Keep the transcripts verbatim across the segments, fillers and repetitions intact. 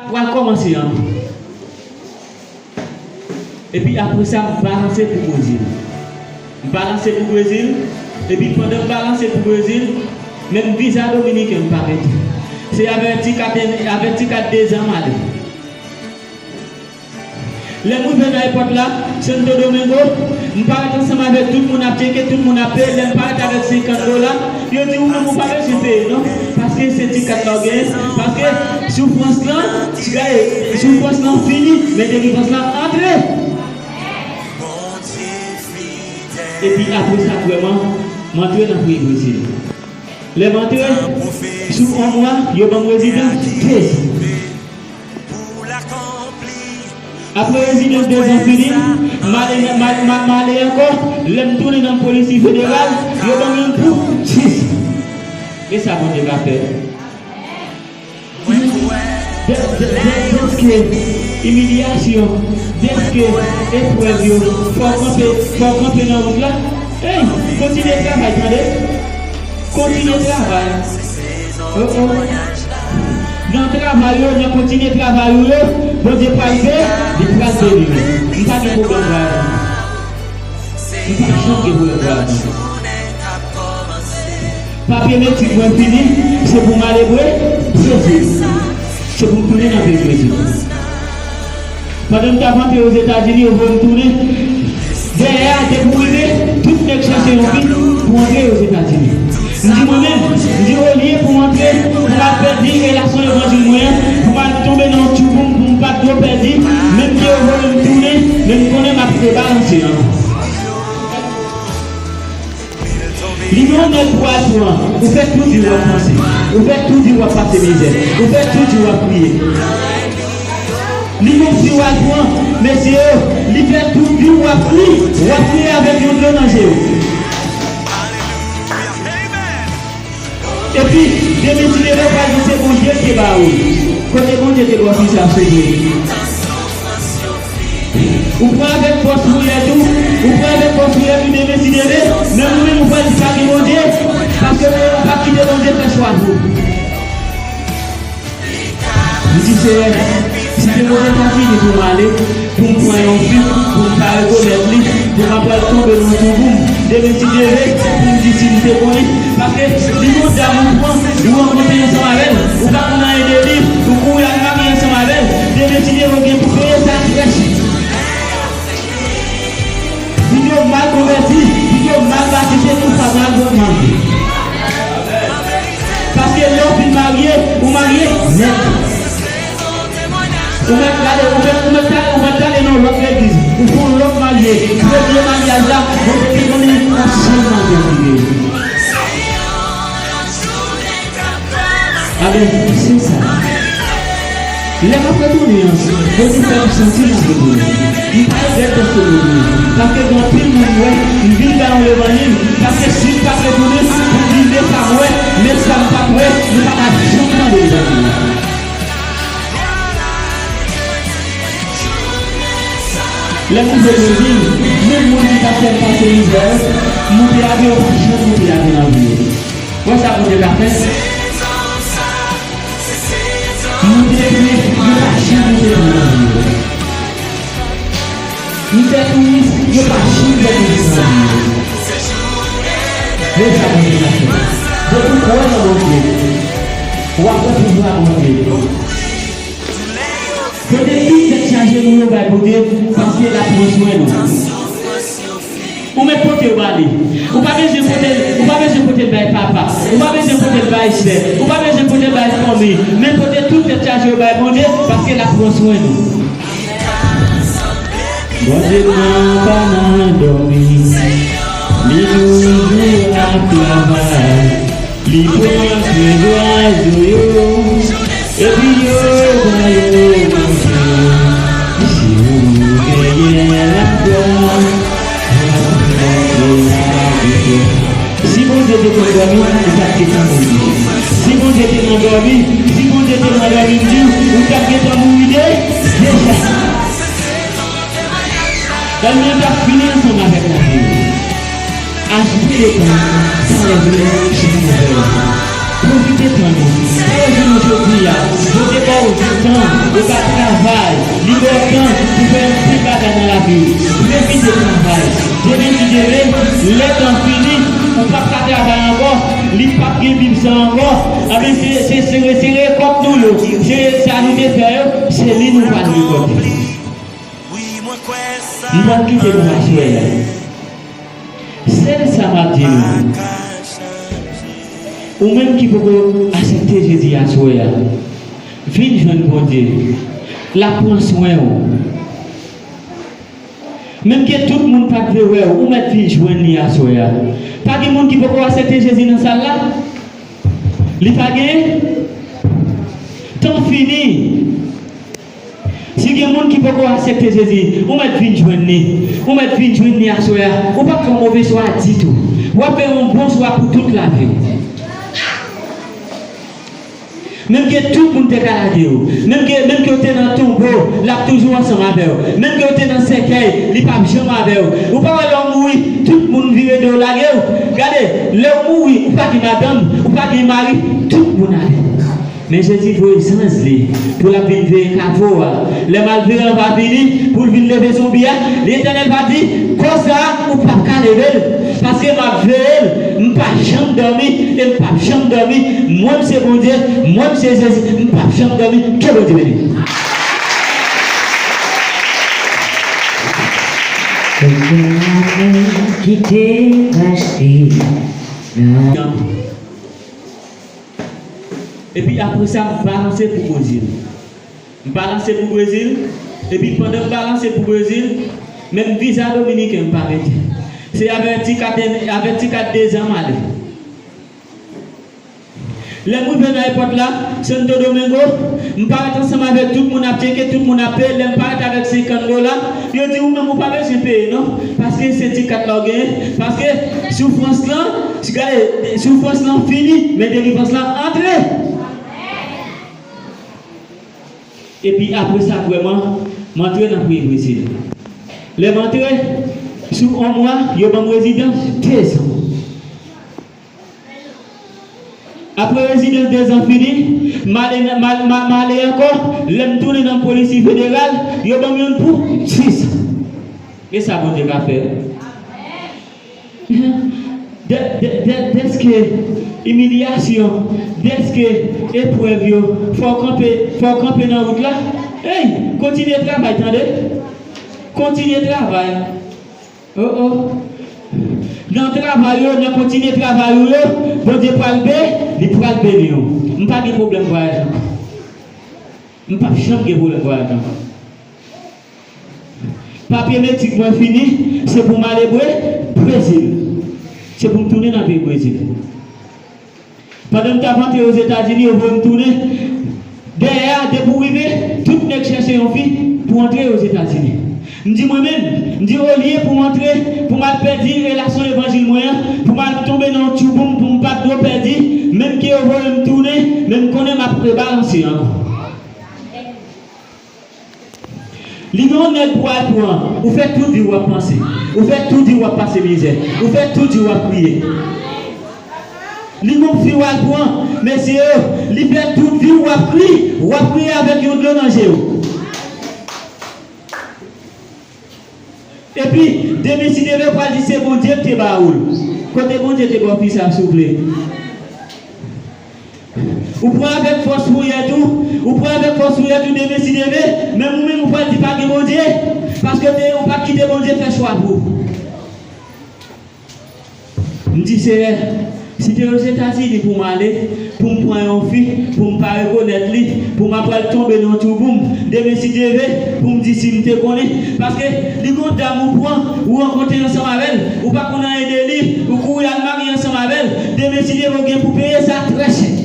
Pral kòmanse an. Epi apre sa, m balanse pou Brezil. M balanse pou Brezil. Epi pandan m balanse pou Brezil, menm viza dominiken m pa mete. Se avè ti kat, avè ti kat dezan m ale. Lè m rive nan ayewopò la, Santo Domingo, m parèt ansanm avèk tout moun ap tcheke, tout moun ap peye. Lè m parèt avèk senkant dola, yo di, ou menm ou pa bezwen peye non, paske se ti kat la w genyen, paske soufrans lan, ti gaye, soufrans lan fini, men delivrans lan antre. Epi apre sa vrèman, m antre nan peyi Brezil. Lè m antre, sou yon mwa, yo ban m rezidans dezan. Apre rezidans dezan fini, m ale, m, m, m ale ankò. Lè m tounen nan polisi federal, yo ban m youn pou dizan. E sa Bondye ka fè. Dè-, dè-, dè-, dèske imilyasyon, dèske eprèv yo, fò w kanpe, fò w kanpe nan wout la. Ey, kontinye travay, tande. Kontinye travay. Oh, oh. Nan travay yo, nan kontinye travay ou yo, Bondye pral be-, li pral beni w. M pa gen pwoblèm travay. M pa janm gen pwoblèm travay. Papye etid mwen fini, se pou m ale Bre-, Brezil. Se pou m tounen nan peyi Brezil. Pandan m t ap antre Ozetazini, yo voye m tounen. Dèyè a, depi w rive, tout nèg chèche yon bit pou antre Ozetazini. M di mwen menm, m di olye pou m antre, pou m al pèdi relasyon levanjil mwen an, pou m al tonbe nan yon tchouboum, pou m pa t dwe pèdi, menm ke yo voye m tounen, men m konnen m ap rebalanse an. Li gen yon nèg pou al pran, ou fè tout di w ap panse, ou fè tout di w ap pase mizè, ou fè tout di w ap kriye. Li gen yon fi w al pran, mesye, li fè tout di w ap kriye, w ap kriye avèk yon dlo nan je w. Epi, demen si Dye vle, pral di se Bondye ki te ba ou. Kote Bondye te ba w fi sa, se vre. Ou pran avèk fòs priyè tou, ou pran avèk fòs priyè tou demen si Dye vle, men ou menm ou pral di pa gen Bondye, paske ou pa kite Bondye fè chwa pou ou. M di, Seyè, si se Ozetazini pou m ale, pou m pran yon fi, pou m pa rekonèt li, pou m ap pral tonbe nan tchouboum, demen si Dye vle, pou m di si m te konnen, paske li gon dam ou pran, ou rankontre ansanm avè l, ou pa konn anyen de li, ou kouri al marye ansanm avè l, demen si Dye vle, ou gen pou peye sa frèch. Piga w mal konvèti, piga w mal batize, tou sa mal bon mal. Paske lè w fin marye, ou marye nèt. Ou mèt gade, ou mèt, ou mèt ale, ou mèt ale nan lòt legliz. Ou fè yon lòt marye. Premye maryaj la, Bondye te konnen yon sèl maryaj li te ye. Amen. Se sa. Lè m ap retounen an, Bondye fè m santi m ap retounen. M pa regrèt dèske m retounen. Paske gen anpil moun m wè, m vin bay yon levanjil. Paske si m pa t retounen, pou m di men sa m wè, men sa m pa t wè, nou pa t ap janm tande levanjil la. Lè m rive Brezil, menm moun ki t ap fè m pase mizè yo, moute avyon, pa janm moute avyon nan vi yo. Wè sa Bondye ka fè? Moute vre, yo pa janm moute vre nan vi yo. M fè touris, yo pa janm fè touris nan vi yo. Men sa Bondye ka fè. Depi w kwè nan Bondye, w ap wè pouvwa Bondye. Pote tout tèt chaje nou yo bay Bondye, paske l ap pran swen nou. Ou mèt pote yo ba li. Ou pa bezwen pote l, ou pa bezwen pote l bay papa. Ou pa bezwen pote l bay sè. Ou pa bezwen pote l bay fanmi. Men pote tout tèt chaje yo bay Bondye, paske l ap pran swen nou. Bondye m nan pa nan dòmi. Li toujou ap travay. Li pran swen zwazo yo. Epi yo ba yo manje. Si ou genyen lafwa, w ap rantre avèk yo. Si Bondye te konn dòmi, ou t ap gentan mouri. Si Bondye te nan dòmi, si Bondye te nan dòmi, m di w, ou t ap gentan mouri de, deja. Ènmi an t ap fini ansanm avèk lavi w. Ajoute le tan, sa lè vle, chita nan vè w. Pwofite tan nou. Pa rejwenn nou jodi a. Bondye ba w tan. Pa travay, li ba w tan pou fè yon pil bagay nan lavi w. Pwofite travay. Demen ki demen, lè tan fini, ou p ap ka travay ankò, li p ap gen Bib sa ankò. Anben, se, se, se, se rekòt nou yo, se sa nou te fè yo, se li nou pral rekòte. M pral kite nou aswè a. Sèl sa m ap di nou, ou menm ki poko aksepte Jezi aswè a, vin jwenn Bondye. L ap pran swen w. Menm ke tout moun pa t vle wè w, ou mèt vin jwenn li aswè a. Pa gen moun ki poko aksepte Jezi nan sal la? Li pa gen? Tan fini. Si gen moun ki poko aksepte Jezi, ou mèt vin jwenn li. Ou mèt vin jwenn li aswè a. Ou p ap fè yon move swa ditou. W ap fè yon bon swa pou tout lavi w. Menm ke tout moun te ka lage w, menm ke, menm ke w te nan tonbo, l ap toujou ansanm avè w. Menm ke w te nan sèkèy, li p ap janm avè w. Ou pa wè lè w mouri, tout moun vire do yo lage w. Gade, lè w mouri, ou pa gen madanm, ou pa gen mari, tout moun ale. Men Jezi voye zanj li pou l ap vin veye kavo a. Lè malveyan va vini pou l vin leve zonbi a, Letènèl va di, kò sa a, ou p ap ka leve l, paske m ap veye l, m pa janm dòmi e m p ap janm dòmi. Mwen, m se Bondye, mwen, m se Jezi, m p ap janm dòmi. Ke Bondye beni w. Kite rachte nan Epi apre sa, m balanse pou Brezil. M balanse pou Brezil, epi pandan m balanse pou Brezil, menm viza dominiken m pa mete. Se avè ti kat, avè ti kat dezan m ale. Lè m rive nan ayewopò la, Santo Domingo, m parèt ansanm avèk tout moun ap tcheke, tout moun ap peye. Lè m parèt avèk senkant dola, yo di, ou menm ou pa bezwen peye non, paske se ti kat la w genyen, paske soufrans lan, si gade, soufrans lan fini, men delivrans lan antre. Epi apre sa vrèman, m antre nan peyi Brezil. Lè m antre, sou yon mwa, yo ban m rezidans dezan. Apre rezidans dezan fini, m ale nan, m al-, m a-, m ale ankò, lè m tounen nan polisi federal, yo ban m youn pou dizan. E sa Bondye ka fè. De, de, de, dèske imilyasyon, dèske eprèv yo, fò w kanpe, fò w kanpe nan wout la. Ey, kontinye travay, tande. Kontinye travay. Oh, oh. Nan travay yo, nan kontinye travay ou yo, Bondye pral be-, li pral beni w. M pa gen pwoblèm vwayaj ankò. M p ap janm gen pwoblèm vwayaj ankò. Papye metrik mwen fini, se pou m ale Bre-, Brezil. Se pou m tounen nan peyi Brezil. Pandan m t ap antre Ozetazini, yo voye m tounen. Dèyè a, depi w rive, tout nèg chèche yon fi pou antre Ozetazini. M di mwen menm, m di olye pou m antre, pou m al pèdi relasyon levanjil mwen an, pou m al tonbe nan yon tchouboum, pou m pa t dwe pèdi, menm ke yo voye m tounen, men m konnen m ap rebalanse ankò. Li gen yon nèg pou al pran, ou fè tout vi w ap panse. Ou fè tout vi w ap pase mizè. Ou fè tout vi w ap kriye. Li gen yon fi w al pran, mesye, li fè tout vi w ap kriye. W ap kriye avèk yon dlo nan je w. Epi, demen si Dye vle, w pral di se Bondye ki te ba ou l. Kote Bondye te ba w fi sa, souple? Ou pran avèk fòs pou yèt ou, ou pran avèk fòs pou yèt ou, demen si Dye vle, menm ou menm ou pral di pa gen Bondye, paske te, ou pa t kite Bondye fè chwa pou ou. M di, Seyè, si te Ozetazini pou m ale, pou m pran yon fi, pou m pa rekonèt li, pou m ap pral tonbe nan tchouboum, demen si Dye vle, pou m di si m te konnen, paske li gon dam ou pran, ou rankontre ansanm avè l, ou pa konn anyen de li, ou kouri al marye ansanm avè l, demen si Dye vle, ou gen pou peye sa trè chè.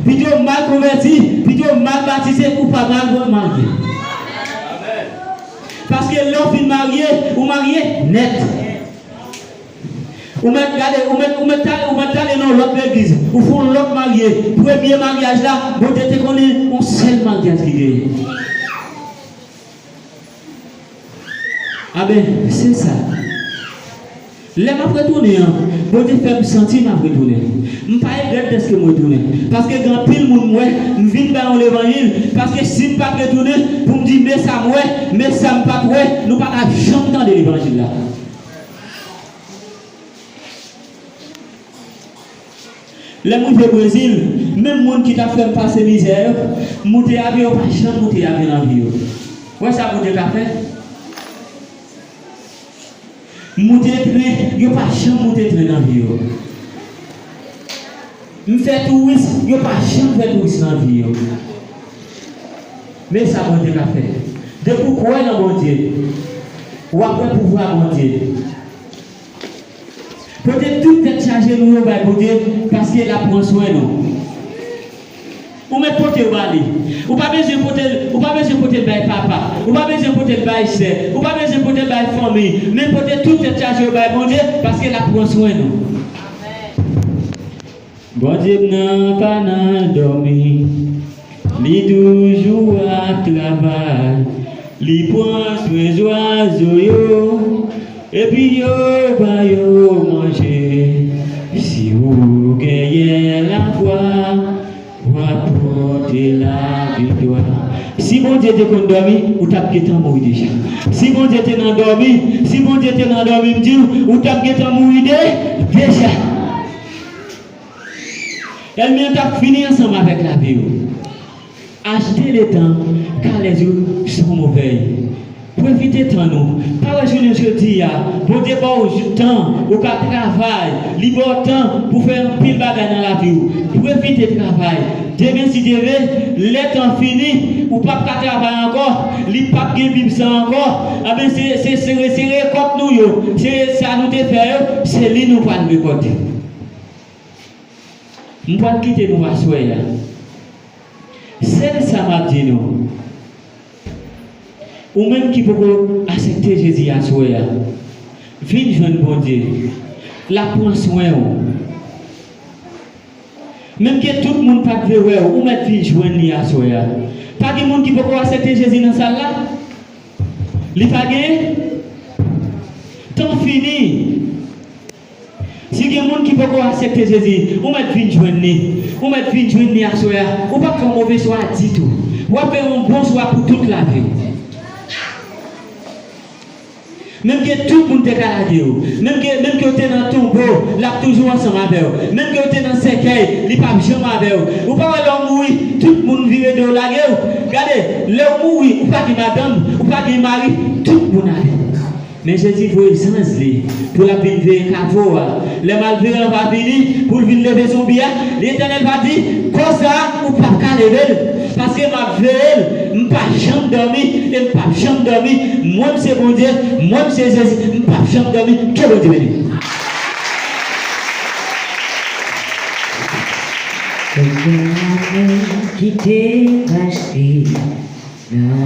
Pito w mal konvèti, pito w mal batize, ou pa mal marye. Paske lè w fin marye, ou marye nèt. Ou mèt gade, ou mèt, ou mèt ale, ou mèt ale nan yon lòt legliz, ou fè yon lòt marye. Premye maryaj la, Bondye te konnen yon sèl maryaj ki genyen. Amen. Se sa. Lè m ap retounen an, Bondye fè m santi m ap retounen. M pa regrèt dèske m retounen. Paske gen anpil moun m wè, m vin ba yo levanjil. Paske si m pa t retounen, pou m di men sa m wè, men sa m pa t wè, nou pa t ap janm tande levanjil la. Lè m rive Brezil, menm moun ki t ap fè m pase mizè yo, moute avyon yo pa janm moute avyon nan vi yo. Wè sa Bondye ka fè? M moute tren, yo pa janm moute tren nan vi yo. M fè touris, yo pa janm fè touris nan vi yo. Men sa Bondye ka fè. Depi w kwè nan Bondye, w ap wè pouvwa Bondye. Pote tout tèt chaje nou yo bay Bondye, paske l ap pran swen nou. Ou mèt pote yo ba li. Ou pa bezwen pote l, ou pa bezwen pote l bay papa. Ou pa bezwen pote l bay sè. Ou pa bezwen pote l bay fanmi. Men pote tout tèt chaje yo bay Bondye, paske l ap pran swen nou. Bondye m nan pa nan dòmi. Li toujou ap travay. Li pran swen zwazo yo. Epi yo ba yo manje. Si ou genyen lafwa, w ap pote laviktwa. Si Bondye te konn dòmi, ou t ap gentan mouri deja. Si Bondye te nan dòmi, si Bondye te nan dòmi, m di w, ou t ap gentan mouri de, deja. Ènmi an t ap fini ansanm avèk lavi w. Achte le tan, car les jours sont mauvais. Pwofite tan nou. Pa wè jounen jodi a, Bondye ba w jou- tan, ou ka travay, li ba w tan pou fè anpil bagay nan lavi w. Pwofite travay. Demen, si Dye vle, lè tan fini, ou p ap ka travay ankò, li p ap gen Bib sa ankò. Anben, se, se, se, se rekòt nou yo, se sa nou te fè yo, se li nou pral rekòte. M pral kite nou aswè a. Sèl sa m ap di nou, ou menm ki poko aksepte Jezi aswè a, vin jwenn Bondye. L ap pran swen w. Menm ke tout moun pa t vle wè w, ou mèt vin jwenn li aswè a. Pa gen moun ki poko aksepte Jezi nan sal la? Li pa gen? Tan fini. Si gen moun ki poko aksepte Jezi, ou mèt vin jwenn li. Ou mèt vin jwenn li aswè a. Ou p ap fè yon move chwa ditou. W ap fè yon bon chwa pou tout lavi w. Menm ke tout moun te ka lage w, menm ke, menm ke w te nan tonbo, l ap toujou ansanm avè w. Menm ke w te nan sèkèy, li p ap janm avè w. Ou pa wè lè w mouri, tout moun vire do yo lage w. Gade, lè w mouri, ou pa gen madanm, ou pa gen mari, tout moun ale. Men Jezi voye zanj li pou l ap vin veye kavo a. Lè malveyan va vini pou l vin leve zonbi a, Letènèl va di, kò sa a, ou p ap ka leve l, paske m ap veye l, m pa janm dòmi e m p ap janm dòmi. Mwen, m se Bondye, mwen, m se Jezi, m p ap janm dòmi. Ke Bondye beni. Kite m achte nan